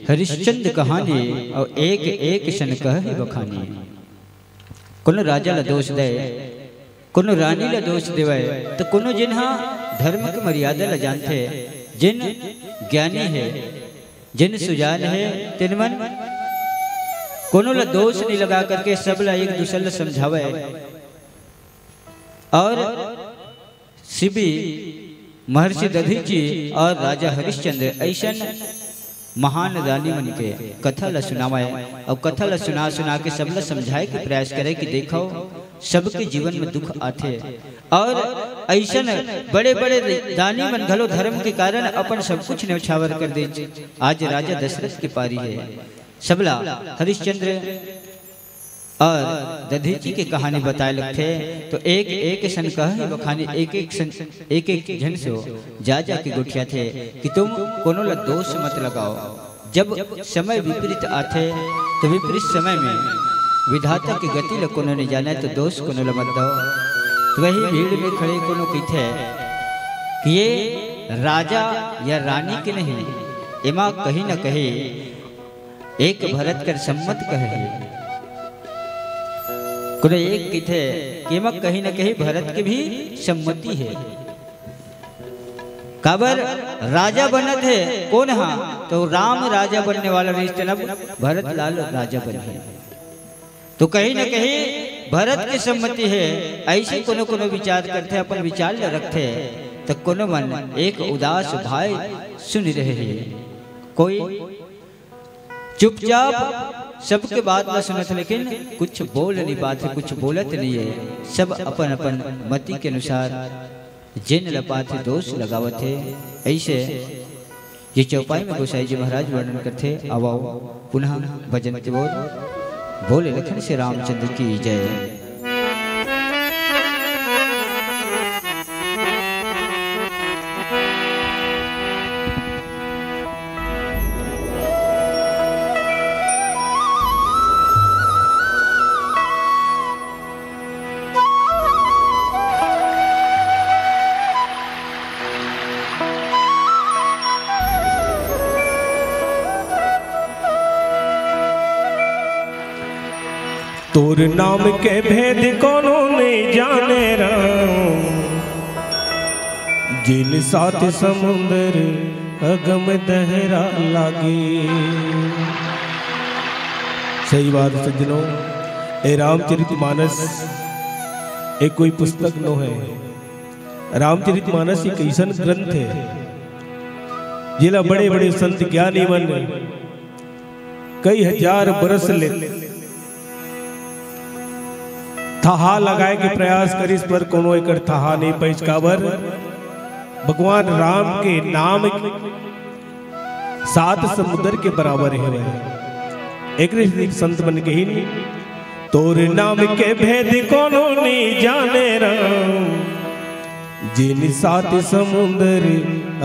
हरिश्चंद कहानी, अउ एक एक सन कहहि बखानी। कोनो राजा ल दोष दे, कोनो रानी ल दोष देवय, त कोनो जिन ह धर्म के मर्यादा ल जानथे, जिन ज्ञानी हे, जिन सुजान हे, तिन मन कोनो ल दोष नइ लगा करके सब ल एक दूसर ल समझावय। अउ शिबी महर्षि दधीचि अउ राजा हरिश्चंद्र अइसन महान रानी मन के कथा ल सुनावय अउ कथा ल सुना सुना के सब ल समझाय के प्रयास करय कि देखव, सबके जीवन में दुख आथे अउ अइसन बड़े बड़े रानी मन घलो धर्म के कारण अपन सब कुछ न्यौछावर कर दे। आज राजा दशरथ के पारी हे। सबला हरिश्चंद्र अउ दधीचि के कहानी बताय लगथे, तो एक एक सन कहहि बखानी, एक एक सन, एक एक झन से जा जा के गोठियाथे कि तुम कोनो ल दोष मत लगाव। जब समय विपरीत आथे, तो विपरीत समय में विधाता के गति ल कोनो नइ जानय, तो दोष कोनो ल मत दव। तो वही भीड़ में खड़े कोनो कहिथे कि ये राजा या रानी के नहीं, एमा कहीं न कहीं एक भरत कर सम्मत कहे हे। कोनो एक कहिथे कि एमा कहीं न कहीं भरत के भी सम्मति हे। काबर राजा बनत हे कोन हा? तो राम राजा बनने वाला रिहिस, तब भरत लाल राजा बने हे। तो कहीं न कहीं भरत के सम्मति हे। अइसे कोनो कोनो विचार करथे, अपन विचार ल रखथे, त कोनो मन एक उदास भाई सुनि रहे हे। कोई चुपचाप सबके बात ल सुनत, लेकिन कुछ बोल नइ पाथे, कुछ बोलत नइ हे। सब अपन अपन मति के अनुसार जेन ल पाथे दोष लगावत हे। अइसे ये चौपाई में गोसाई जी महाराज वर्णन करथे। आवव पुनः भजन के ओर। बोले लखन से रामचंद्र की जय। तोर नाम के भेद कोनो नइ जाने राम, जिन सात समुंदर अगम दहरा लागे। सही बात सज्जनों, ए रामचरित मानस ए कोई पुस्तक नो हे। रामचरित मानस एक अइसन ग्रंथ हे, जेला बड़े बड़े संत ज्ञानी मन कई हजार बरस ले थहा लगाय के प्रयास करिस, पर कोनो एकर थहा नइ पाइस। काबर? भगवान राम के नाम सात समुंदर के बराबर हे। एकरे सेती संत मन कहिन, तोर नाम के भेद कोनो नइ जाने राम, जिन सात समुंदर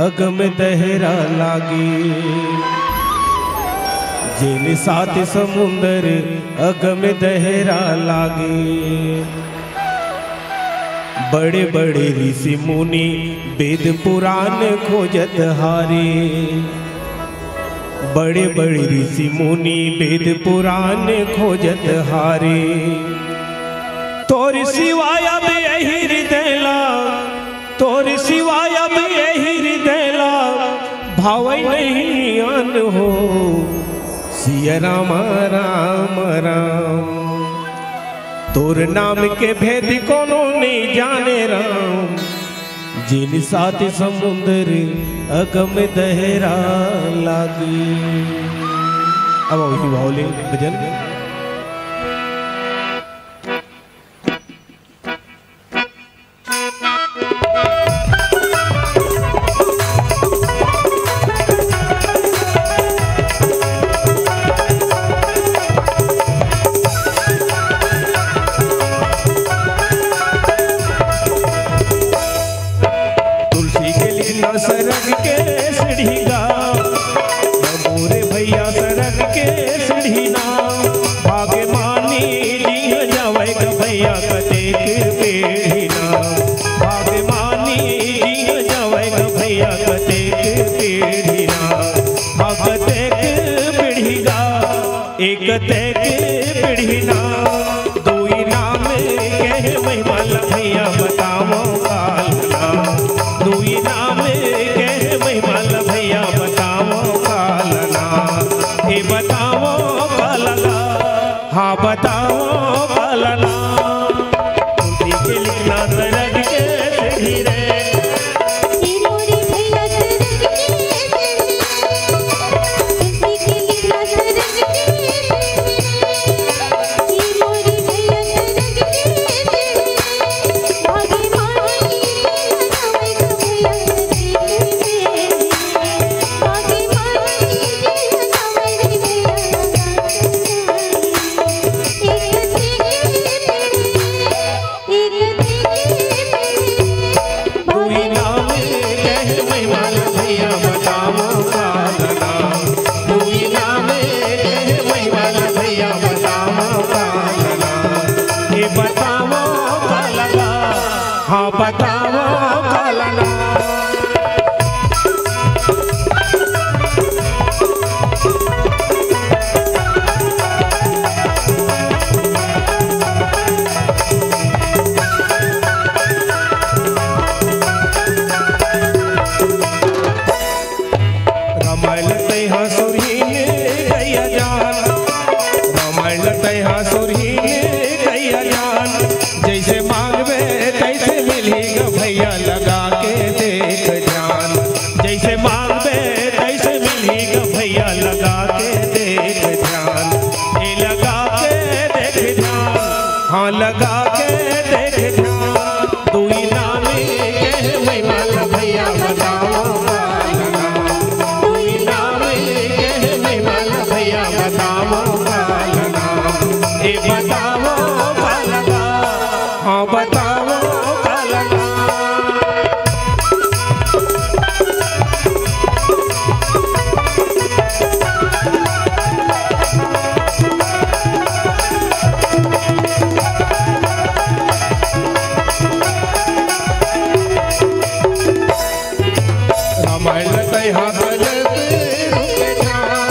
अगम दहरा लागे। जिन सात समुंदर अगम दहरा लागे। बड़े बड़े ऋषि मुनि वेद पुराण खोजत हारे। बड़े बड़े ऋषि मुनि वेद पुराण खोजत हारे। तोर सिवाय अब एहि हृदय ला, तोर सिवाय अब एहि हृदय ला भावै नहीं आन हो। सिया राम, राम, राम। तोर नाम के भेद कोनो नइ जाने राम, जिन सात समुंदर अगम दहरा लागे। अब अउ भाव ले भजन। तुलसी के लीला सरग के सीढ़ी गा, मोरे भैया सरग के सीढ़ी ना। एक तेके पीढ़ी ना, दुई नाम के महिमा ल भैया बतावो काल ना। दुई नाम के महिमा ल भैया बतावो काल ना। ए बतावो काल ना, हाँ बतावो काल ना। तुलसी के लिखना सरग के सीढ़ी रे। हाँ बतावो कालना। रमायल तैहा सुरहीन गैया जान, रमायल तैहा सुरहीन गैया जान। जैसे मांगबे तैसे मिलही ग भैया, लगा के देख ध्यान। जैसे मांगबे तैसे मिलही ग भैया, लगा के देख ध्यान। ए लगा के देख ध्यान, हाँ लगा के देख ध्यान। दुई नामी के महिमा ल भैया बतावो कालना। दुई नामी के महिमा ल भैया बतावो कालना। ए बतावो कालना, हाँ बतावो कालना। रमायल तैहा गलत रुके ठाम,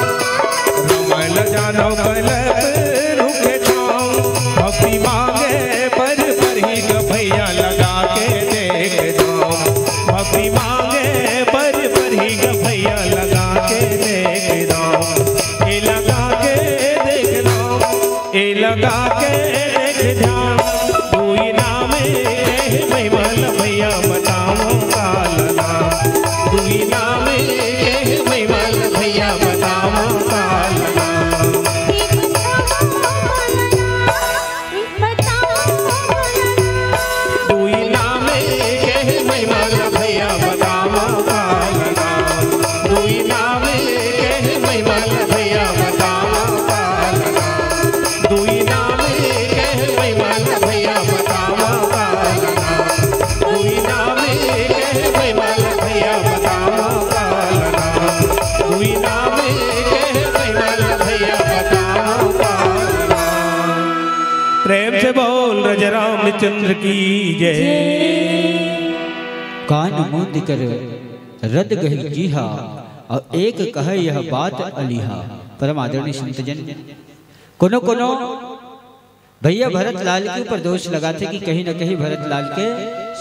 रमायल जानो गलत रुके ठाम। भक्ति मांगे पर पर ही ग भैया, लगा के देख दाम। भक्ति मांगे पर पर ही ग भैया, लगा के देख दाम। ए लगा के देख दाम, ए लगा के देख ध्यान। दुई नाम के महिमा ल भैया बतावो कालना। दुई नाम के महिमा ल भैया बतावो कालना। दुई नाम के महिमा ल भैया बतावो कालना। दुई नाम के महिमा ल भैया बतावो कालना। दुई नाम के महिमा ल भैया बतावो कालना। दुई नाम के महिमा ल भैया बतावो कालना। दुई नाम के महिमा ल भैया बतावो कालना। प्रेम से बोल राजा रामचंद्र की जय। कान मूंद कर रद गही जीहा, अउ एक कहे यह बात अलीहा। परम आदरणीय संतजन, कोनो कोनो भैया भरत लाल के ऊपर दोष लगाथे कि कहीं न कहीं भरत लाल के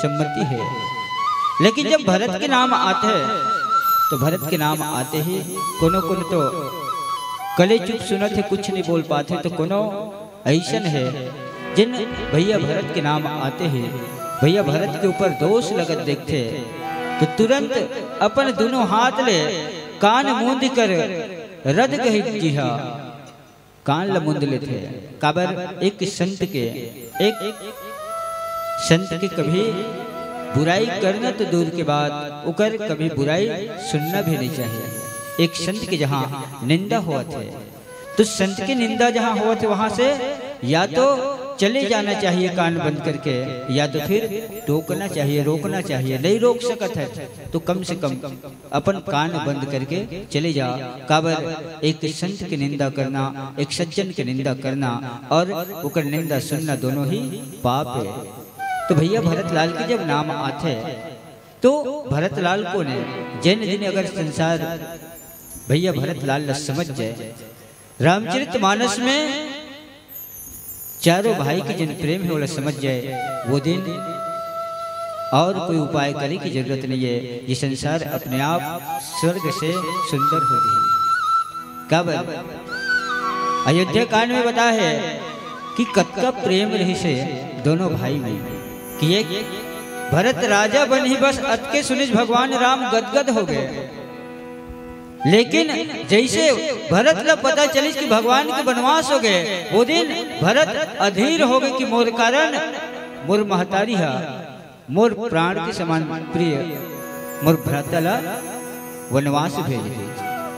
सम्मति हे, लेकिन जब भरत के नाम आथे तो भरत के नाम आते ही कोनो कोनो तो कले चुप सुनत हे, कुछ नहीं बोल पाथे, तो कोनो अइसन हे जिन भैया भरत के नाम आते ही भैया भरत के ऊपर दोष लगत देखथे तो तुरंत अपन दुनों हाथ ले कान मूंद कर रद गही जीहा, कान ल मूंद लेथे। काबर एक संत के, एक संत के कभी बुराई करना तो दूर के बात, ओकर कभी बुराई सुनना भी नहीं चाहिए। एक संत के जहाँ निंदा होवत हे तो संत के निंदा जहाँ होवत हे वहाँ से या तो चले जाना चाहिए कान बंद करके, या तो फिर टोकना चाहिए, रोकना चाहिए। नहीं रोक सकत हे तो कम से कम अपन कान बंद करके चले जा। काबर एक संत के निंदा करना, एक सज्जन के निंदा करना और ओकर निंदा सुनना दोनों ही पाप हे। तो भैया भरत लाल के जब नाम आथे तो भरत लाल कोन हे, जैन दिन अगर संसार भैया भरत लाल ल समझ जाए रामचरित मानस में चारों भाई के जिन प्रेम हे, ओला समझ जाए, वो दिन और कोई उपाय करे की जरूरत नहीं है। ये संसार अपने आप स्वर्ग से सुंदर हो जाए। काबर? अयोध्या कांड में बता है कि कतका प्रेम रहिस हे दोनों भाई में, कि एक भरत राजा बनही, बस अतके सुनिस भगवान राम गदगद हो गए। लेकिन जैसे भरत ला पता चलिस कि भगवान के वनवास हो गए, वो दिन भरत अधीर हो गए कि मोर कारण मोर महतारी हा मोर प्राण के समान प्रिय मोर भ्राता ला वनवास भेज दे।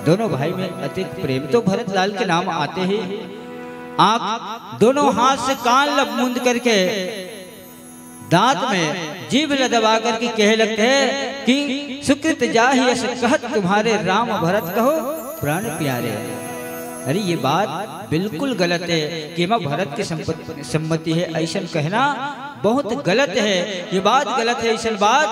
दोनों भाई में अतिक प्रेम। तो भरत लाल के नाम आते ही आंख दोनों हाथ से कान ला मूंद करके दांत में जीभ ला दबा करके कहे लगते हैं कि "सुकृत जाहि अस कहत तुम्हारे राम भरत कहो प्राण प्यारे।" अरे, ये बात बिल्कुल गलत है कि एमा भरत की संपत-, सम्मति है, ऐसन कहना बहुत गलत है। ये बात गलत है, ऐसन बात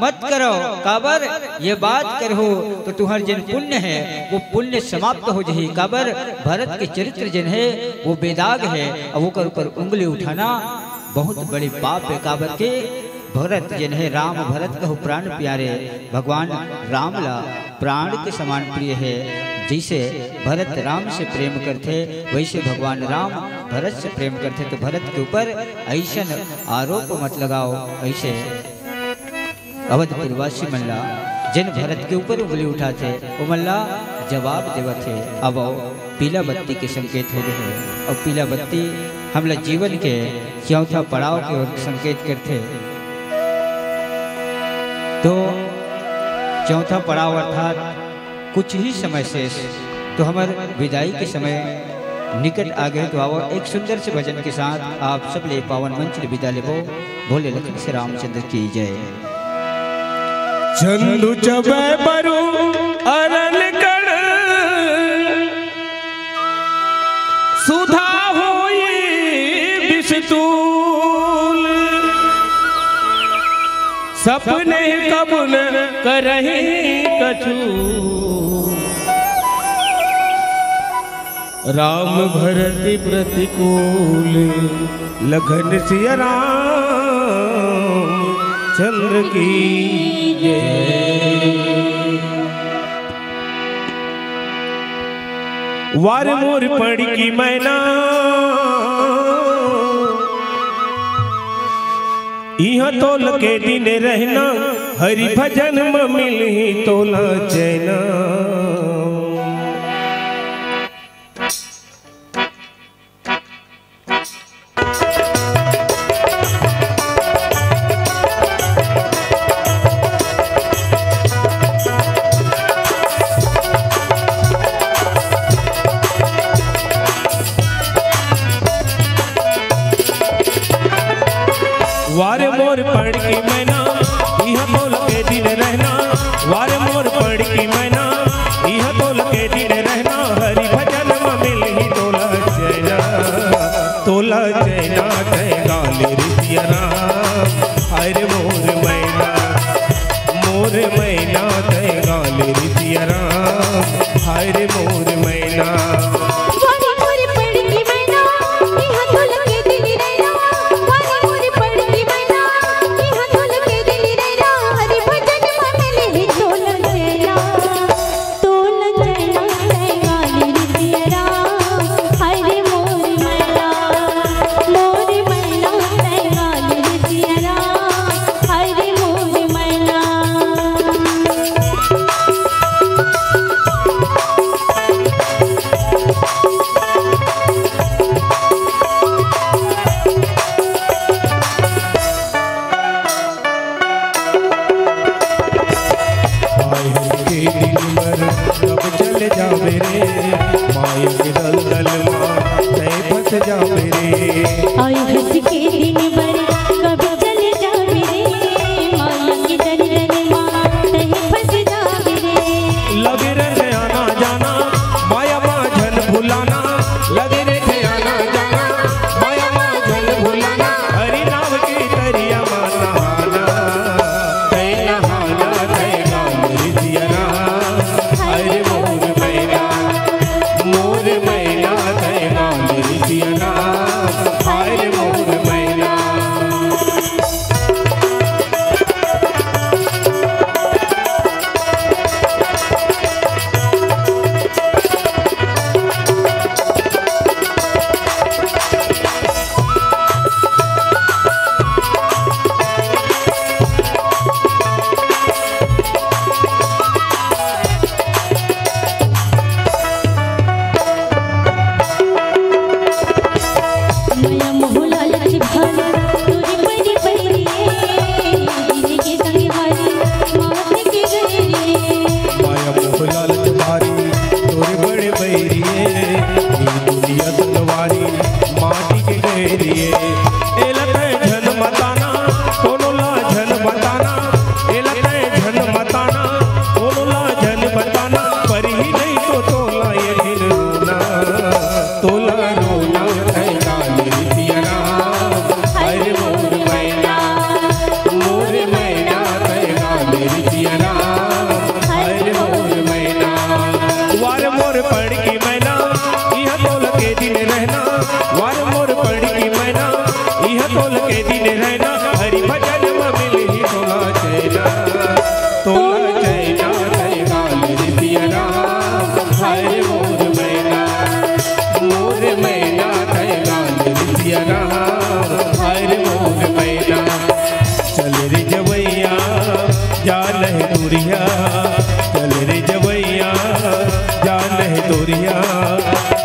मत करो। काबर ये बात करहो तो तुम्हार जिन पुण्य है, वो पुण्य समाप्त हो जाही। काबर भरत के चरित्र जिन है, वो बेदाग है, और ओकर ऊपर उंगली उठाना बहुत बड़े पाप है। काबर के भरत जिन है, राम भरत कहो प्राण प्यारे, भगवान राम ला प्राण के समान प्रिय है। जैसे भरत राम से प्रेम करथे, वैसे भगवान राम भरत से प्रेम करथे। तो भरत के ऊपर ऐसन आरोप मत लगाओ। ऐसे अवधपुरवासी मन ला जिन भरत के ऊपर उंगली उठाथे, ओमन ला जवाब देवत हे। अब वो पीला बत्ती के संकेत हो गए हे, और पीला बत्ती हमला जीवन के चौथा पड़ाव के ओर संकेत करथे। तो चौथा पड़ाव अर्थात कुछ ही समय शेष, तो हमर विदाई के समय निकट आ गए। तो आवो, एक सुंदर से भजन के साथ आप सब ले पावन मंच ले विदा लेबो। बोले लखन से रामचंद्र की जय। चंदु चबै बरु अरन कण सुधा होई विषतूल। सपने कबुन करही कछु राम भरत प्रतिकूल। लखन सिया राम चंद्र की जय। वार मोर पड़ की मैना इहाँ तोल के दिन रहना, हरि भजन म मिलही तोला चैना। वार मोर पड़ की मैना, इहाँ तोल के दिन रहना। वार मोर पड़ की मैना, इहाँ तोल के दिन रहना। हरि भजन म मिलही तोला चैना, तोला चैना तै गाल रितिया राम। हाय रे मोर मैना, मोर मैना तै गाल रितिया राम। हाय रे मोर मैना। वारे मोर पड़ की मैना, इहाँ तोल के दिन रहना। वारे मोर पड़ की मैना, इहाँ तोल के दिन रहना। हरि भजन म मिलही तोला चैना, तोला चैना तै गाल रितिया राम। हाय रे मोर मैना, मोर मैना तै गाल रितिया राम। हाय रे मोर मैना। आए हर के दिन भर कब चल जावे रे, माया के दलदल मा तै फंस जावे रे। आए हर के दिन भर कब चल जावे रे, माया के दलदल मा तै फंस जावे रे। लगे रहे आना जाना, माया मा झन भुलाना। लगे रहे आना जाना, माया मा झन भुलाना। हरि नाम के तरिया मा नहाना। तै नहाना, तै गाल रितिया राम। हाय रे मोर मैना, मोर मैना तैं गाँव ले रिसिया राम, हाय रे मोर मैना। माया मोह लालच भारी तोरे बड़े बैरिये, ये दुनिया संगवारी माटी के गैरिये। एला तैं झन बताना, कोनो ला झन बताना, एला तैं झन बताना, कोनो ला झन बताना, परही नहीं तो तोला ये दिन रोना, तोला रोना तैं गाँव ले रिसिया राम, हाय रे मोर मैना, मोर मैना तैं गाँव ले रिसिया राम, हाय रे मोर मैना। वार मोर पढ़ की मैना, इहाँ तोला के दिन रहना, वार मोर पढ़ की मैना, इहाँ तोला के दिन रहना, हरि भजन म मिलही तोला चैना, तोला चैना तैं गाँव ले रिसिया राम, हाय रे मोर मैना, मोर मैना तैं गाँव ले रिसिया राम, हाय रे मोर मैना। चल रे जवैया, जा नहीं दूरिया, चल रे जवैया, जा नहीं दूरिया।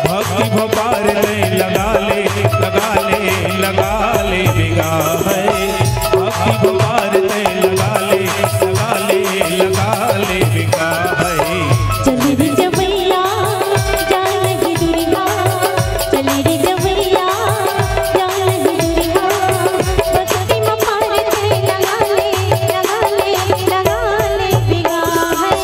भक्ति भपार तैं लगा ले, लगा ले, लगा ले बेगा है। भक्ति भपार तैं लगा ले, लगा ले, लगा ले बेगा है। चल रे जवैया, जा नहीं दूरिया, चल रे जवैया, जा नहीं दूरिया। भक्ति म पार तैं लगा ले, लगा ले, लगा ले बेगा है।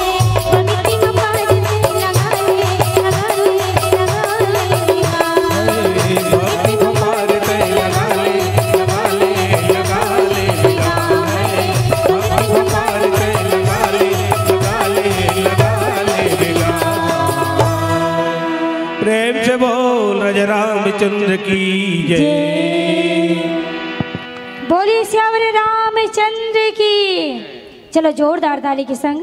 भक्ति म पार तैं लगा ले, लगा ले, लगा ले बेगा है। भक्ति म पार तैं लगा ले, लगा ले, लगा ले बेगा है। भक्ति म पार तैं लगा ले, लगा ले, लगा ले बेगा। प्रेम से बोल राजा रामचंद्र की जय। जय। बोलिए सियावर रामचंद्र की। चलो जोरदार ताली के संग